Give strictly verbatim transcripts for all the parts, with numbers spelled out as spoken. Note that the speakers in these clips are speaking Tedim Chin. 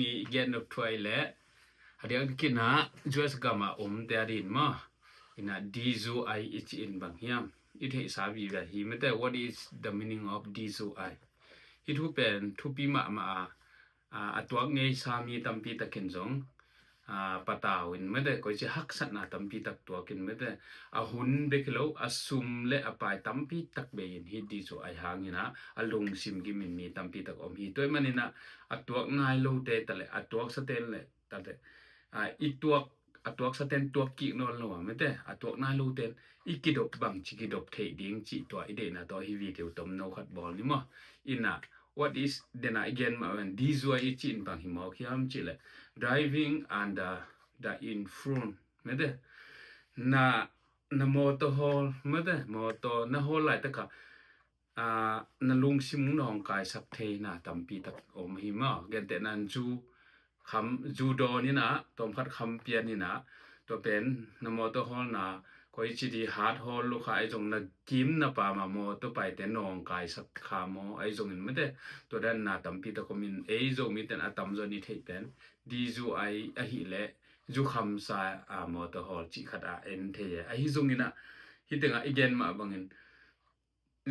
Mi i gen nop thuai le a diak kina U S gama om te a din maw. Ina D U I i ci in bang hiam? I theihsa vive hi mete, what is the meaning of D U I? Hi thu pen thupi mahmah a, a, a tuak ngeisa mi tampi takin zong a, patau in mete, koici haksatna tampi tak tuak in mete, a hun bek hi lo, a sum le a pai tampi tak bei in hi D U I hangin a, a lungsim gim in mi tampi tak om hi. Tua hi manin a, a tuak nai lo te ta le, a tuak sa ten le ta le, a, i tuak, a tuak sa ten tuak kik nawn lo a mete, a tuak nai lo ten i kidop bang ci kidop theih ding ci tua i deihna tawh hi video tomno khat bawl ni maw. Ina, what is, dena i gen mah ven, D U I i ci in bang hi mawk hiam ci le, driving under the influence mete, na, na mawtaw hawl mete, mawtaw na hawl laitaka, a, na lungsim nawngkaisak theina tampi tak om hi maw. Gentehna in zu kham, zu dawn ina, tawmkhat kham pian ina, tua pen na mawtaw hawlna, koici di hat hawl lukha ei zong na kim na pama mawtaw paite nawngkaisak kha maw, ei zongin mete, tua dan na tampi tak om in ei Zomiten a tamzaw in i theih pen D U I ahih leh zu khamsa a mawtaw hawl cih khat a en thei e. Ahi zongin a, hi tengah i gen mah bangin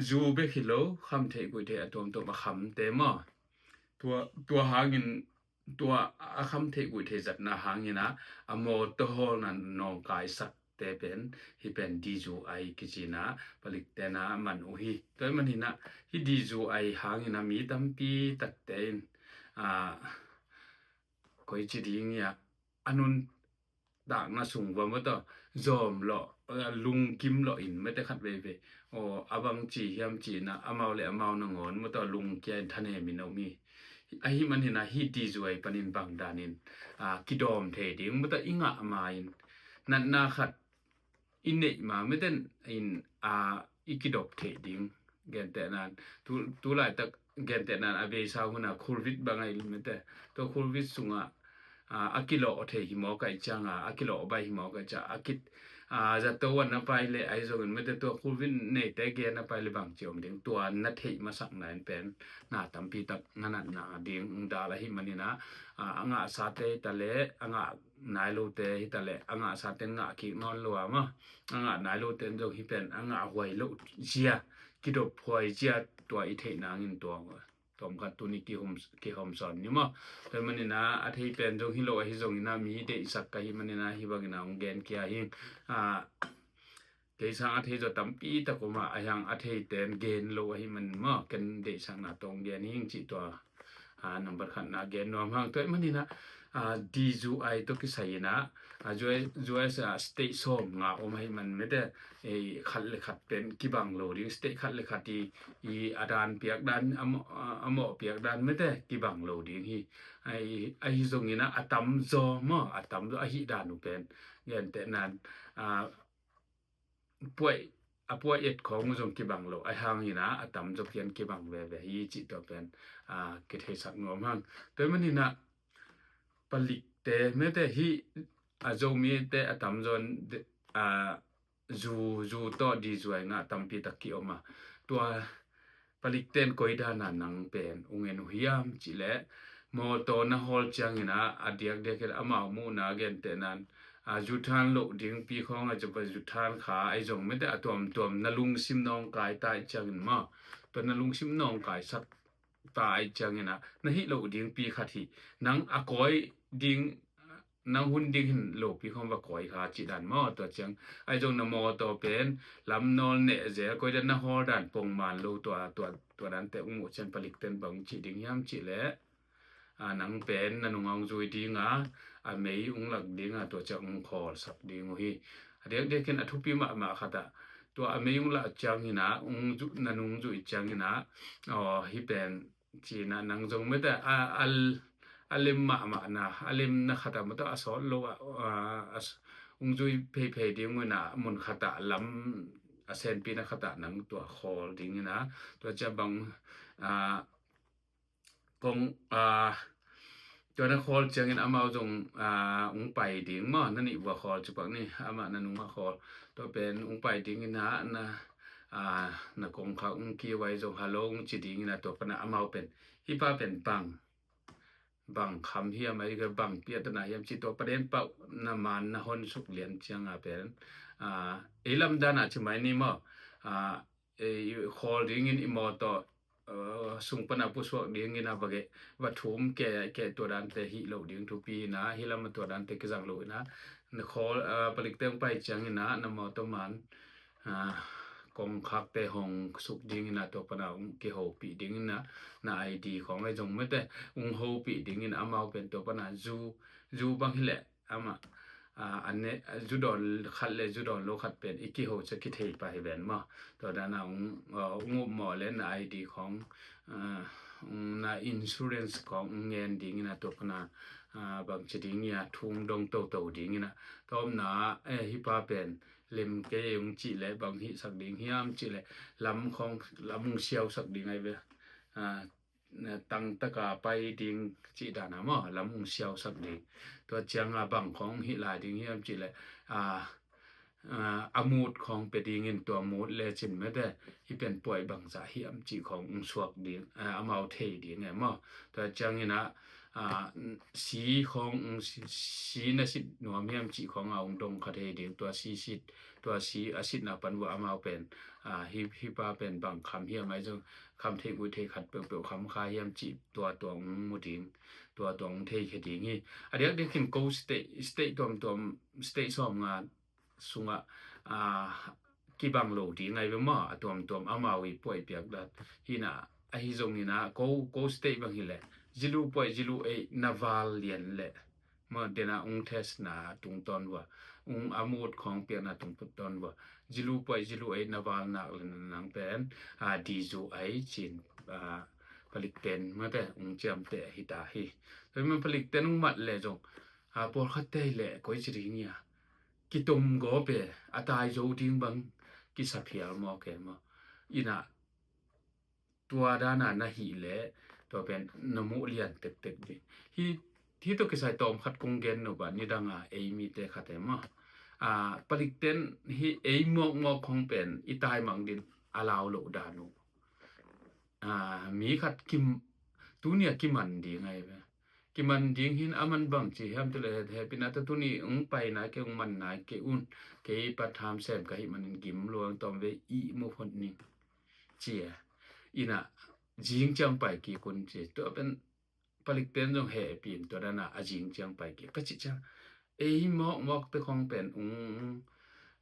zu bek hi lo, kham theih guih theih a tuamtuam a khamte maw. Tua, tua hangin, tua a kham theih guih theih zatna hangin a, a mawtaw hawlna nawngkaisakte pen, hi pen D U I kici ina, palik tena man uh hi. Tua hi manin a, hi D U I hangin a mi tampi takte in, a, koici ding ia, a nun takna sung va mawtaw zawm lawh, a, lungkim lawh in mete khat veivei. Aw, a bang ci hiam ci ina, amau le amau nangawn mawtaw lungkia in thanem in a um hi. Ahi manin a hi D U I panin bang danin, a, kidawm thei ding mawtaw i ngah ma in, natna khat i neih ma meten in, a, i kidop theih ding. Gentehnan, tu, tu laitak gentehnan a beisa huna khulvit bang a i mete. Tua khulvit sungah, a, a kilawh thei hi mawk a i cianga, a kilawh bai hi mawk a i cianga, a kit, a, zato a na pai le ahi zongin mete tua khulvit neite gen a pai le bang ci om ding. Tua na theih masakna in pen na tampi tak na natna ding dal ahi manin a, a, a ngahsate ta le, a ngah nai lote hi ta le, a ngahsa ten ngah kik nawn lo a maw. A ngah nai lo ten zong hi pen a ngah huai loh zia, kidop huai zia tua i theih nangin tua tawmkhat tuni kihom, kihom sawn ni maw. Tua hi manin a, a thei pen zong hi lo ahi zongin a mi deihsak ka hi manin a hi bangin a hong gen kia hi. A, kei sang a thei zaw tampi tak om a, a hiang a thei ten gen lo ahi man maw, ken deihsakna tawh gen hing cih tua, a, number khatna gen nuam hang. Tua hi manin a, a, D U I tawh kisai in a, a, U S, U S a state sawm nga om ahi man mete, e, khat le khat pen kibang lo ding, state khat le khat i, i a dan piak dan, a mawh, a, a mawh piak dan mete kibang lo ding hi. Ai, ahi zongin a, a tamzaw maw, a tamzaw ahi dan uh pen. Gentehnan, a, puai, a puai et khawng uh zong kibang lo, a hangin a, a tamzaw pian kibang veve hi cih tua pen, a, kitheisak nuam hang. Tua hi manin a, palikte mete hi, a, Zomite a tamzaw in, a, zu, zu tawh D U I ngah tampi tak ki om a. Tua palikten koi dana nang pen ung en uh hiam cih leh, mawtaw na hawl ciangin a, a diakdiak in amau muhna gentehnan, a, zu than loh dingpi khawng a, zu than kha ahi zong mete a tuamtuam na lungsim nawngkai ta ahi ciangin maw, tua na lungsim nawngkaisak ta ahi ciangin a, na hih loh dingpi khat hi. Nang a kawi ding, nang hun ding hin lopi khawng va kawi kha cih dan maw, tua ciang. Ahi zong na mawtaw pen lam nawl neh zel, koi dan na hawl dan pongman lo tua, tua, tua dante ung muh ciang palikten bang cih ding hiam cih leh, a, nang pen na nung a ung zui ding a, a mei ung lak ding a, tua ciang ung khawlsak ding uh hi. A diakdiakin a thupi mahmah khat ah, tua a mei ung lak ciangin a, ung zu, na nung zui ciangin a, aw, hi pen, cina nang zong mete a, a, a lem mahmah na, a lem na khat a mawtaw a sawt lo a, a, a s-, ung zui pheiphei ding uh ina mun khat a lam a senpi na khat a nang tua khawl ding ina, tua cia bang, a, kong, a, tua na khawl ciangin amau zong, a, ung pai ding maw, na nih vua khawl cipak ni, amah na nung a khawl, tua pen ung pai ding ina, na, a, na kong kha ung kiwai zong halo ung ci ding ina, tua pana amau pen, hi pa pen bang. bang kham hiam, a i ka bang piatana hiam ci tua paden pau na man na hon suk lian cianga pen, a, ei lamdana ci mai ni maw, a, ei khawl dingin i mawtaw, a, sung pana pusuak dingin a va geh va thum ke, ke tua dante hih lo ding thupi ina, hi lama tua dante kizang lo ina, na khawl, a, palik teng pai ciangina na mawtaw man, a, kongkhakte hong suk dingina tua pana ung kihopih dingina, na I D khong ai zong mete ung hopih dingin amau pen tua pana zu, zu bang hileh ama, a, an ne, zu dawn khat le zu dawn lo khat pen i kiho cia kithei pa hi ven maw. Tua dana ung, a, ung upmawh le na I D khong, a, ung na insurance khong ung ngen dingina tua pana, a, bangci dingia thung dong toto dingina. Tua omna, e, hi pa pen lim kei ung cih le bang hihsak ding hiam cih le lam khong lam ung siausak ding ai ve. A, na tangtaka pai ding cih dana maw, lam ung siausak ding. Tua cianga bang khong hih lai ding hiam cih le, a, a, a mut khong pe dingin tua mut le cin mete, hi pen puai bangzah hiam cih khong ung suak ding, a, amau thei ding e maw. Tua ciangina, a, si khong ung si, si na sit nuam hiam cih khong a ung dong kha thei ding, tua si sit, tua si a sitna pan vua amau pen, a, hi, hi pa pen bang kham hiam ai zong kham thei gui thei khat peuhpeuh kham kha hiam cih tua tua ung mu ding, tua tua ung thei khe ding hi. A diakdiakin ko state, state tuamtuam, state sawmnga sungah, a, kibang lo ding ai ve maw, a tuamtuam amau i puai piak dat. Hina, ahi zongina, ko, ko state bang hileh, zilu puai, zilu ei, na val lian leh. Maw, dena ung test na tungtawn vua, ung a mut khong piakna tungtawn vua, zilu puai, zilu ei, na val nak le na nang pen, a, dizu ai cin, a, palik ten, mate, ung ciamte hita hi. Tua man palik ten ung mat le zong, a, pawlkhat te le koi ci ding ia. Kitom gawp e, a tai zo ding bang kisa phial maw ke maw. Ina tua dana na hih leh tua pen na muh lian tektek ding. Hi, hi tua kisai tawm khat kong gen no ba nidanga ei mite khat e maw. A, palik ten hi ei mawkmawk khong pen i tai mang din a lau loh dan uh. A, mi khat kim, tunia kiman ding ai ve. Kiman ding hin a man bang ci hiam tu le het hepina ta tuni ung paina ke ung manna ke un, kei pat tham sem ka hih manin gim luang tawm ve i mu phot ning. Ci e. Ina zing ciang pai kik un ci. Tua pen palik ten zong hepin tua dana a zing ciang pai kik. Ka ci ciang ei mawkmawk te khong pen ung,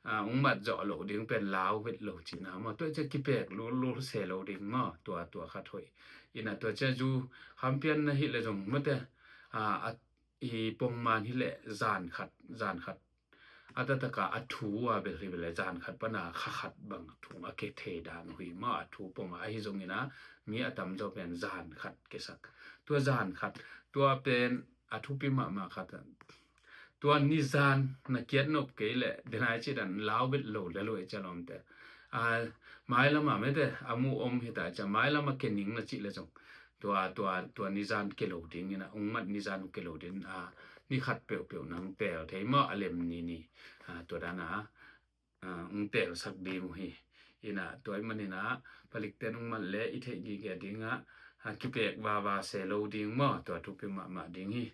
a, ung mat zawh lo ding pen lau vet lo cina maw. Tua cia kipek lulul se lo ding maw. Tua, tua khat hoih. Ina tua cia zu kham pian na hih le zong mate, a, a, i pongman hih le zan khat, zan khat. A tataka a thu a bel hi bel le zan khat pana kha khat bang thung a ke thei dan hui maw. A thu ponga ahi zongina mi a tamzaw pen zan khat kesak. Tua zan khat, tua pen a thupi mahmah khat a. Tua nizan na kiat nop kei le, denai ci dan lau bet lo le lo e cia lawmte. A, mailama mete, a mu om hita cia, mailama ke ning na ci le zong. Tua, tua, tua nizan ke lo ding ina, ung mat nizan ke lo ding, a, ni khat peuhpeuh nang tel thei maw a lem ni ni. A, tua dana, a, ung telsak ding uh hi. Ina, tua i manina, palik ten ung mat le, i theih gige dinga, a, kipek vava se lo ding maw, tua thupi mahmah ding hi.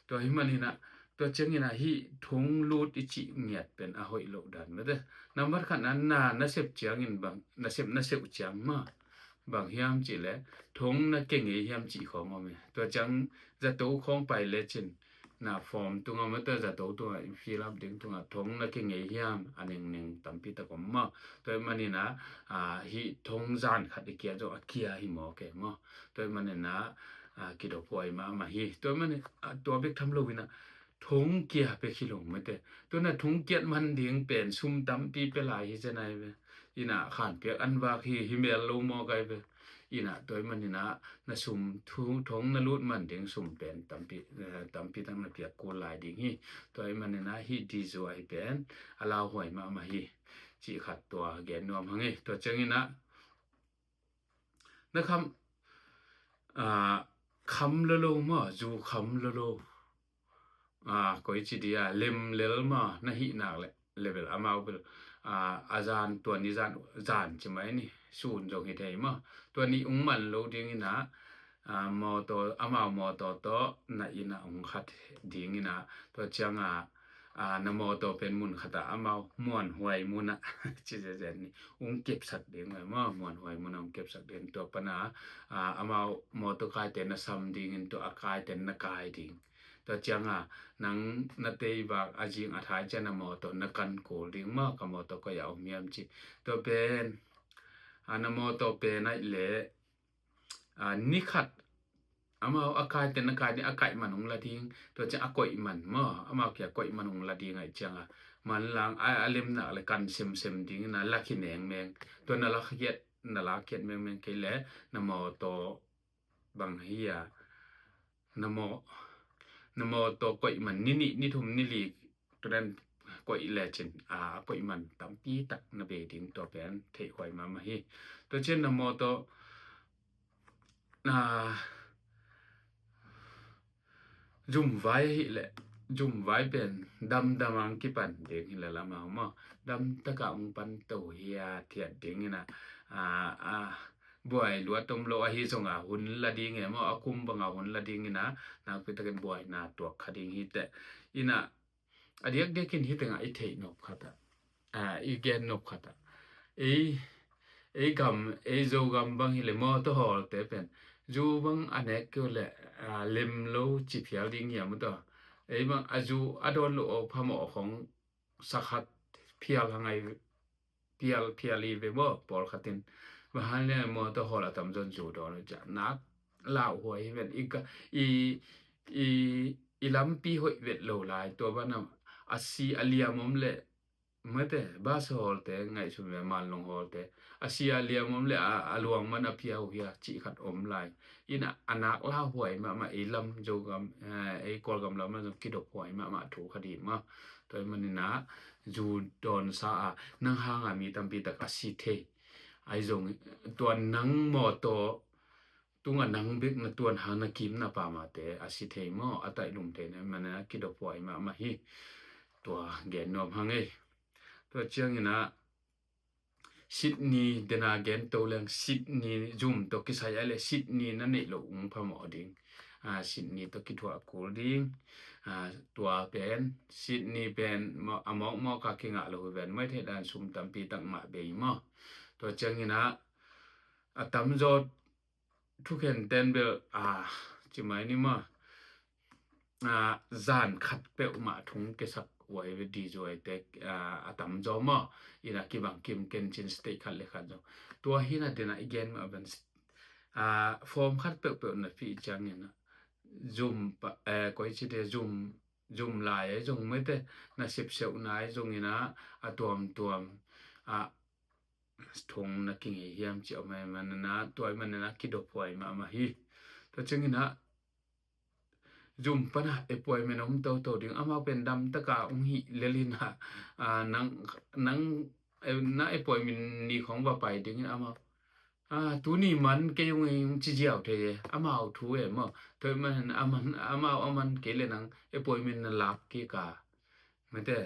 Tua hi manina, tua ciangina hi thong lut i cih ngiat pen a hoih lo dan mete. Nambat khatna, na, na sep ciangin bang, na sep, na sep ciang maw. Bang hiam cih le, thong na ke ngei hiam cih khong om e. Tua ciang zato khong pai le cin, na form tunga mate zato tunga i fill up ding tunga thong na ke ngei hiam a nengneng tampi tak om maw. Tua i manina, a, hi thong zan khat i kia zo a kia hi maw ke maw. Tua i manina, a, kido puai mahmah hi. Tua i mani, a, tua bek tham lo ina thong kia pe khi lo mate. Tua na thong kiat man ding pen sum tampi pe lai hi zenai ve. Ina khan piak an vak hi, hi mel lo maw kai ve. Ina tua i manina na sum thu, thong na lut man ding sum pen tampi, eh, tampi tak na piak kul lai ding hi. Tua i manina hi di zua hi pen a lau huai mahmah hi. Cih khat tua gen nuam hang hi. Tua ciangina na kham, a, kham lolo maw, zu kham lolo. A, koi ci dia, lemlel maw, na hih nak le, level amau bel, a, a zan, tua ni zan, zan ci mai ni, sun zong hi thei maw. Tua ni ung man lo ding ina, a, mawtaw, amau mawtaw tawh na inn ah hong khat ding in ah, tua ciangah, a, na mawtaw pen mun khatah amau muanhuai munah ci zenzen ni, hong kepsak ding ve maw, muanhuai munah hong kepsak ding. Tua pana, a, amau mawtaw kaite na sam dingin tua a kaite na kai ding. Tua ciangah nang na teivak a zing a thai ciang na mawtaw na kan kul ding maw, ka mawtaw koi ah om hiam ci. Tua pen, a, na mawtaw pen aih leh, a, ni khat amau a kaite na kai ding, a kaih man hong la ding. Tua ciang a koih man maw, amau kia koih man hong la ding aih ciangah manlang a, a lemnak le kan semsem ding in ah lak hi mengmeng. Tua na lak khiat, na lak khiat mengmeng kei leh na mawtaw bang hi a, na maw, na mawtaw koih man ni nih, ni thum, ni li, tua dan koih lecin, a, a koih man tampi tak na bei ding, tua pen theihhuai mahmah hi. Tua ciang na mawtaw, na zumvai hi leh, zumvai pen damdam ang kipan ding hi leh lamau maw, damtaka hong pan to hiathiat ding in ah, a, a, buai luat om lo ahi zongah hun la ding e maw, a kum bangah hun la ding in ah, nakpi takin buaina tuak kha ding hi teh. In ah, a diakdiakin hi tengah i theih nop khatah, a, i gen nop khatah, ei, ei gam, ei Zogam bang hi leh mawtaw hawlte pen zu bang a nek keu leh, a, lem lo ci phial ding hiam uh tawh. Ei bang a zu a dawn lo aw phamawh khong sakhat phial hangai, phial, phial hi ve maw, pawlkhat in. Bang hang leh mawtaw hawl a tamzaw in zu dawn uh ciah nak lauhuai hi ven. I ka, i, i, i lampi hoih vet lo lai, tua banah a si a liam om leh, mate, bus hawlte ngaihsun ve, Manlung hawlte, a si a liam om leh a, a luang man a phiau hia cih khat om lai. In ah, a nak lauhuai mahmah, ei lam Zogam, eh, ei Kawlgam lam ah zong kidophuai mahmah thu kha ding maw. Tua ahih manin ah, zu dawnsa a, nang hanga mi tampi tak a si thei. Ahi zong, tua nang mawtaw tungah nang bek na tuan hang na kim na pamate a si thei maw, a taih lum thei na, manin ah kidophuai mahmah hi. Tua gen nuam hang ei. Tua ciangin ah, Sitni dena gen to leng, sitni zum tawh kisai aih leh sitni na neih loh ung phamawh ding. A, sitni tawh kithuah kul ding. A, tua pen, sitni pen maw, a mawkmawk a kingah lo hi ven, maw, i theih dan sum tampi tak mah bei maw. Tua ciangin ah, a tamzaw thukhen ten bel, a, ci mai ni maw, a, zan khat peuhmah thu kisak huai ve di zuaite, a, a tamzaw maw. In ah kibang kim ken cin state khat le khat zong. Tua hi na dena i gen mah ven, a, form khat peuhpeuh na pih ciangin ah, zum pa, eh, koi ci de, zum, zum lai ahi zong, mate, na sepseuh nai zongin ah, a tuamtuam, a, thong na kingei hiam ci om e, manin ah, tua ahih manin ah kidophuai mahmah hi. Tua ciangin ah, zum pana appointment om toto ding, amau pen damtaka ung hih lel in ah, a, nang, nang, eh, na appointment ni khong va pai dingin amau, a, tuni man kei ung ei ung ci ziau thei e, amau thu e maw. Tua ahih manin aman, amau a man kei leh nang appointment na lak kik a, mate,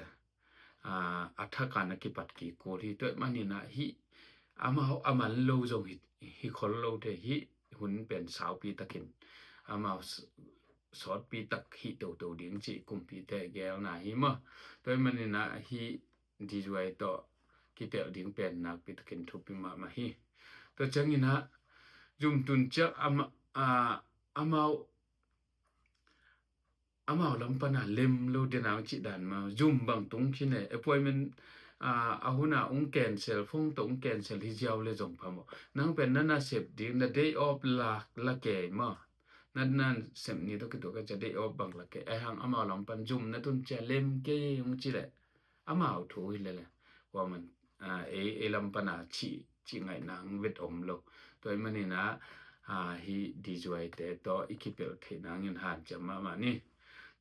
a, a thaka na kipat kik kul hi. Tua ahih manin ah hih amau a man lo zong hi, hi khol lo thei, hih hun pen saupi takin amau s-, sawtpi tak hih toto ding cih kumpite gelna hi maw. Tua ahih manin ah hih di zuai tawh kipelh ding pen nakpi takin thupi mahmah hi. Tua ciangin ah, zum tun ciang ama, a, amau, amau lam pana lem lo dena cih dan maw, zum bang tung khin e, appointment, a, a hun a ung cancel, phone tawh ung cancel hi ziau leh zong phamawh. Nang pen na nasep ding, na day off la, la kei maw. Na, nasep ni tawh kituak a ciah day off bang la kei. Ahi hang amau lam pan zum na tun ciang lem kei ung ci leh, amau thu hi lel e. Hua man, a, ei, ei lam pana cih, cih ngaihna hong vet om lo. Tua ahih manin ah, a, hih di zuaite tawh i kipelh theih nangin hanciam mahmah ni.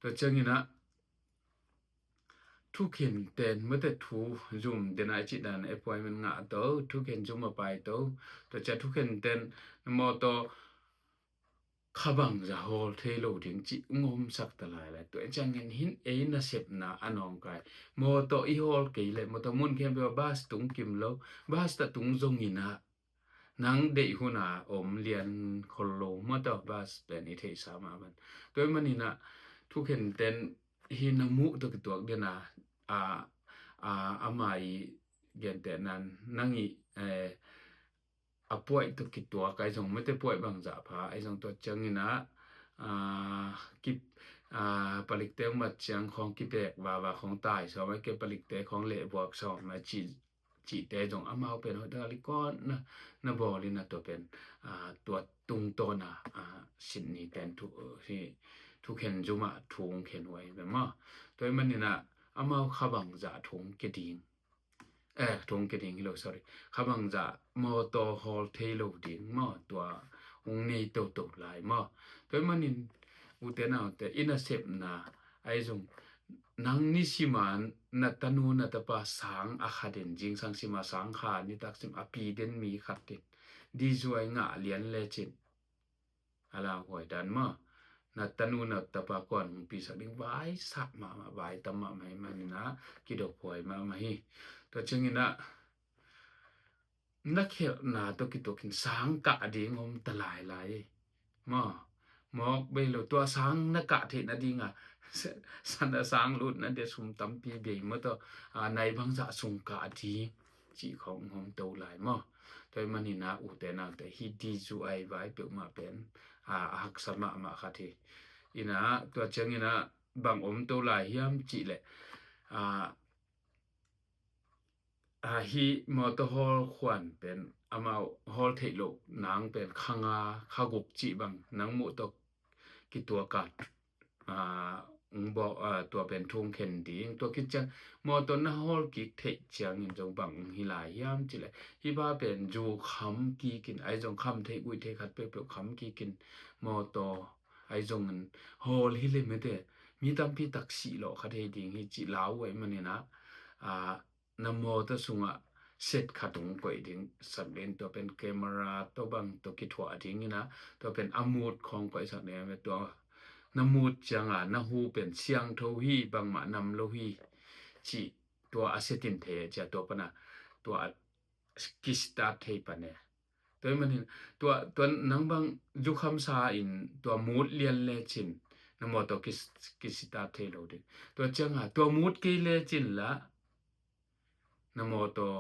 Tua ciangin ah, thukhen ten, mate, thu zum dena i cih dan appointment ngah to, thukhen zum a pai to. Tua ciang thukhen ten mawtaw kha bangzah hawl thei lo ding cih ung omsak ta lai lai. Tua ciangin hih ei nasepna a nawngkai. Mawtaw i hawl kei leh, mawtaw mun khempeuh ah bus tung kim lo, bus tawh tung zongin ah, nang deih hun a om lian khol lo mah tawh bas pen i theihsa mah van. Tua ahih manin ah thukhen ten hi na muh tawh kituak ding a, a, a, ama i gentehna nang i, eh, a puaih tawh kituak ahi zong, mite puaih bangzah pha ahi zong, tua ciangin ah, ah, ki, ah, palikte hong mat ciang khawng kipek vava khawng tai sawm, a ke palikte khawng lehbuak sawm a cih, cihte zong amau pen hoih tak a likawt na, na bawl in ah tua pen, ah, tua tungtawn a, ah, Sydney ten thu, hi, thukhen zum ah thu hong khen uh ahi ve maw. Tua ahih manin ah amau kha bangzah thu hong kia ding. Eh, thu hong kia ding hi lo, sorry. Kha bangzah mawtaw hawl thei lo ding maw, tua hong nei toto lai maw. Tua ahih manin ute naute, i nasepna ahi zong, nang nisim a na tanu na tapa sang a kha den, zingsang sim a sang kha, nitak sim a pi den mi khat in D Z Y ngah lian lecin a lauhuai dan maw. Na tanu na tapa kuan hong pisak ding, vai sak mahmah, vai tam mahmah ahih manin ah kidophuai mahmah hi. Tua ciangin ah na khelhna tawh kituakin sang kah ding om ta lailai maw. Mawk bei lo, tua sang na kah theih nading a, sa-, sana sang lutna dia sum tampi bei maw tawh, a, nai bangzah sung kah ding cih khawng hong to lai maw. Tua ahih manin ah ute naute, hi D Z Y vai peuhmah pen, a, a haksa mahmah khat hi. In ah tua ciangin ah bang om to lai hiam cih leh, a, a, hi mawtaw hawl khuan pen amau hawl theih loh nang pen kha nga, kha guk cih bang nang muh tawh kituak a, a, hong bawk, a, tua pen thu hong khen ding. Tua khit ciang mawtaw na hawl kik theih ciangin zong bang hong hi lai hiam cih leh, hih pa pen zu kham kik in, ahi zong kham theih guih theih khat peuhpeuh kham kik in, mawtaw ahi zongin hawl hi leh mite, mi tampi tak sih lawh kha thei ding hi cih lau uh ahih manin ah, a, na mawtaw sungah set khat hong koih ding sak ding, tua pen camera tawh bang tawh kithuah dingin ah, tua pen a mood khawng koihsak ding, tua na mood ciang a na hu pen siangtho hi, bangmah nam lo hi cih tua a set in thei a, cia tua pan a tua a kistart thei pan e. Tua ahih manin tua, tua nang bang zukham sa in tua mood lian lecin na mawtaw kis-, kistart thei lo ding. Tua ciang a tua mood kei lecin lah na mawtaw,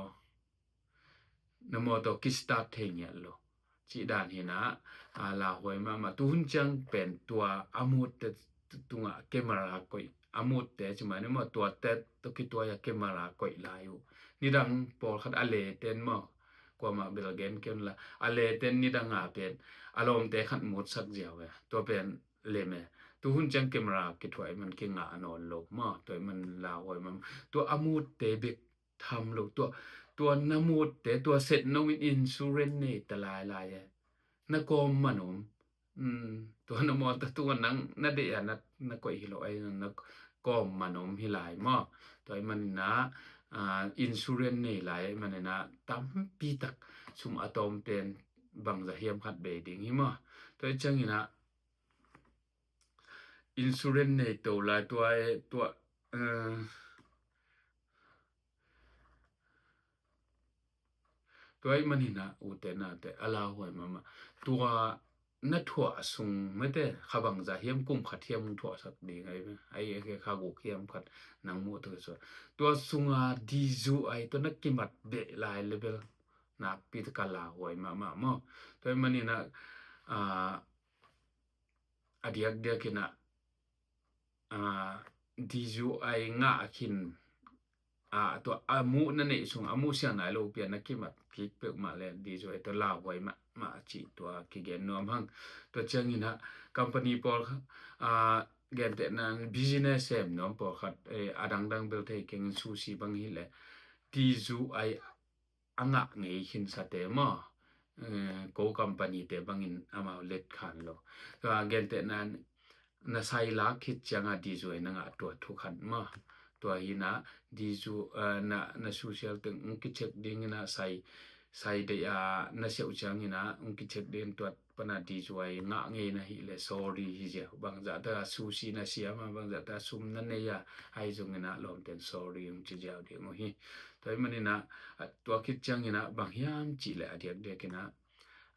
na mawtaw kistart thei ngiat lo cih dan hi in ah, a, lauhuai mahmah. Tu hun ciang pen tua a mood te tungah camera koih, a mood te ci mah ni maw, tuate tawh kituai a camera koih lai uh. Nidang pawlkhat a leten maw, kuamah bel gen kei un la, a leten nidang a pen a lawmte khat mood sak ziau e. Tua pen lem e. Tu hun ciang camera kithuah ahih man kingah nawn lo maw, tua ahih man lauhuai mahmah. Tua a mood te bek tham lo, tua, tua na mood te, tua set no in insurance nei ta lailai e. Na kawm man om. Um, tua na mawtaw tungah nang na deih a na, na koih hi lo, ahi na kawm man om hi lai maw. Tua ahih manin ah, a, insurance nei lai ahih manin ah tampi tak sum a tawm pen bangzah hiam khat bei ding hi maw. Tua ahih ciangin ah insurance nei to lai tua e, tua, eh, tua ahih manin ah ute naute, a lauhuai mahmah. Tua na thuah sung mite, kha bangzah hiam, kum khat hiam hong thuahsak ding ahi ve. Ahi, ahi, kha guk hiam khat nang muh tua sung. Tua sunga D Z Y tua na kimat beh lai level nakpi tak a lauhuai mahmah maw. Tua ahih manin ah, a, a diakdiakin ah, a, D Z Y ngah khin, a, tua a muh na neih sung, a muh siang nai lo pi a na kimat kik peuhmah le D Z Y tua lauhuai mahmah cih tua kigen nuam hang. Tua ciangin ah company pawl, a, gentehna business sem nuam pawlkhat, eh, a dangdang bel thei keng, sushi bang hi leh D Z Y a ngah ngei khinsate maw, eh, ko company te bangin amau let khan lo. Tua gentehna na sai lak khit cianga D Z Y na ngah tua thu khat maw. Tua hi in ah D Z Y, eh, na, na social teng hong kicheck dingin ah sai, sai deih a na siauh ciangin ah hong kicheck ding, tua pan a D Z Y ngah ngei na hih leh sorry hi ziau. Bangzah tak a sushi na siam a, bangzah tak a sum na nei a, ahi zongin ah lawmten sorry hong ci ziau ding uh hi. Tua ahih manin ah, a, tua khit ciangin ah bang hiam cih leh a diakdiakin ah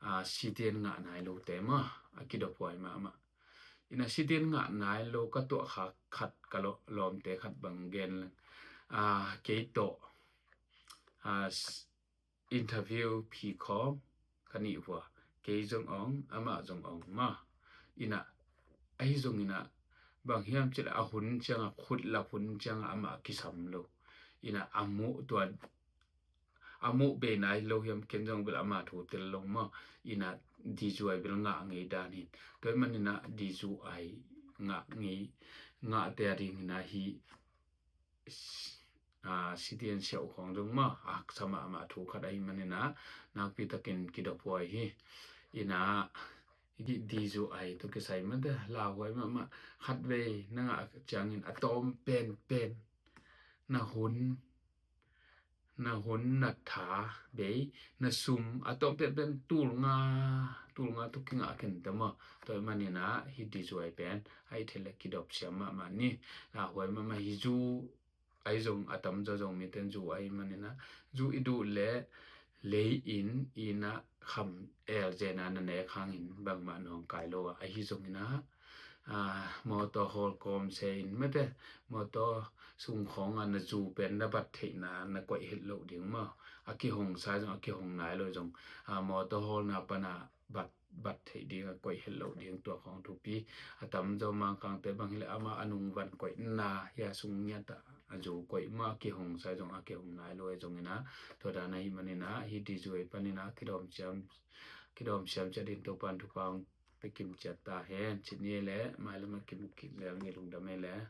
a, sitian ngah nai lote maw, a kidop huai mahmah. Ina sitian ngah nai lo ka tuah kha khat ka lo-, lawmte khat bang gen leng, a, kei tawh, a, s-, interview phi khawm ka nih hua, kei zong ong, amah zong ong maw. Ina ahi zong ina bang hiam cih leh a hun ciangah, khut lak hun ciangah amah kisam lo. Ina a muh tua, a muh bei nai lo hiam, ken zong bel ama thu tel lo maw. Ina dizuai bel ngah ngei dan hin. Tua hi man ina dizuai ngah ngei, ngahte a ding ina hi, a, sitian siauh khawng zong maw, a haksa mahmah thu khat ahi man ina nakpi takin kidop huai hi. Ina hih dizuai tawh kisai mate, lauhuai mahmah. Khatvei na ngah ciangin a tawm penpen na hun, na hun, na tha bei, na sum a tawm penpen tul nga, tul nga tawh kingah khin ta maw. Tua hi man ina hih dizuai pen a hih thei leh kidop siam mahmah ni. Lauhuai mahmah hi. Zu ahi zong a tamzaw zong miten zu ahi man ina zu i duh leh lei in ina kham el zena na nek hangin bangmah nawngkai lo a, ahi zong ina, a, mawtaw hawl kawm se in mate, mawtaw sung khawngah na zu pen na bat theihna na koih het loh ding maw. A kihong sa zong a kihong nai lo zong, a, mawtaw hawlna pana bat, bat theih ding a koih het loh ding, tua khawng thupi. A tamzaw Mangkangte bang hileh amah a nung van koihna hi a, sung ngiat ah a zu koih maw, a kihong sa zong a kihong nai lo ahi zong ina, tua dan ahi man ina hih dizuai pan ina kidawm siam, kidawm siam ciat ding Topan thupha hong pia kim ciat ta hen. Cih ni leh mailam a kimu kik leng i lungdam ei leh.